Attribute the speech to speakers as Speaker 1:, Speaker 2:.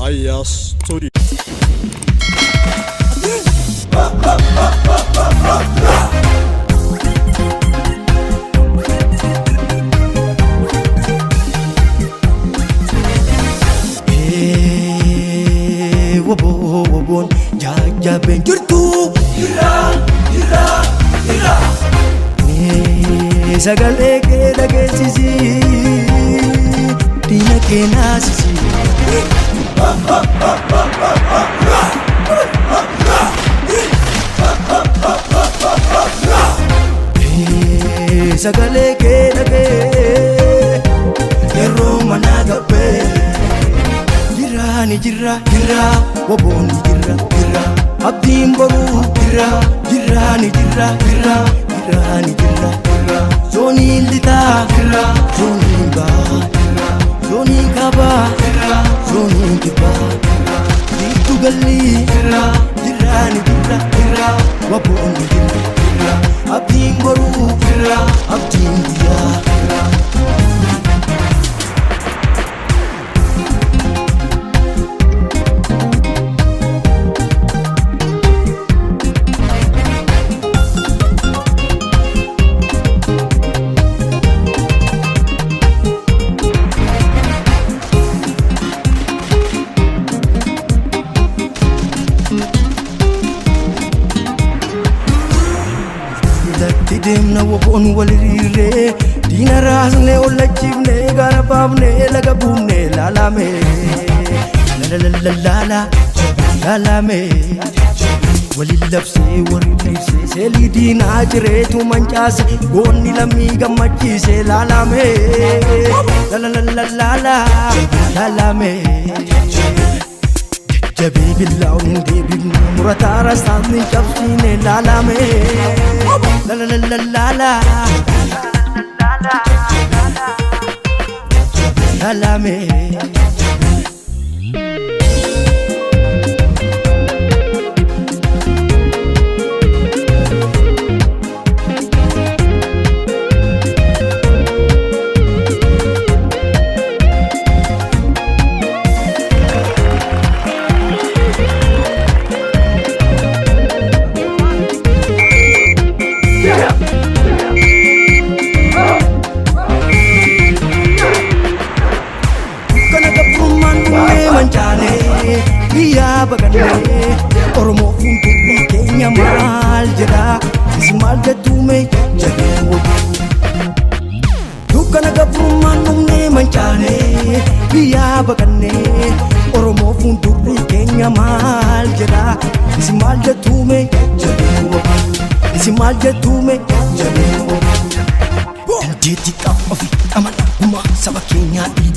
Speaker 1: Aya Studio.
Speaker 2: Wabo waboon jajjabeen jirtu jira jira jira. Sagalee kee dhageessisi diina kee naasisi. Sagalee kee dhagee yeroo manaa gabbee. Jira ni jira jira waboon ni jira jira abdiin boruu jira jira ni jira jira jira ni jira jira zooniin lixaa jira zooniin bahaa jira zooniin kaabaa jira zooniin kibbaa jira giddu galli jira jira ni jira jira waboon ni jira jira abdiin boruu jira abdiin guyyaa jira. Latti deemna waboon wal hiriirree diina raasnee ollachiifnee gaara baafnee laga buufnee laalame lalalalaala laalame waliin labsee waliin dhiibsee seelii diinaa jireetu mancaase goonni lammii gammachiise laalame lalalalaala laalame. Jajjabee billaa'uun deebifne murataa rasaasni cabsiine laalame lalalalaala laalame. Kana gabrummaan dhumee mancaanee biyyaa baqannee Oromoo fuuldurri keenya maal jedhaa isin maal jettuume jajjabee waboo. Dukkana gabrummaan dhumnee mancaanee biyyaa baqannee Oromoo fuuldurri keenya maal jedhaa isin maal jettuume jajjabee waboo. Isin maal jettuume jajjabee waboo. Dandeettii qaba ofii amala gumaa saba keenyaa dhiigaa.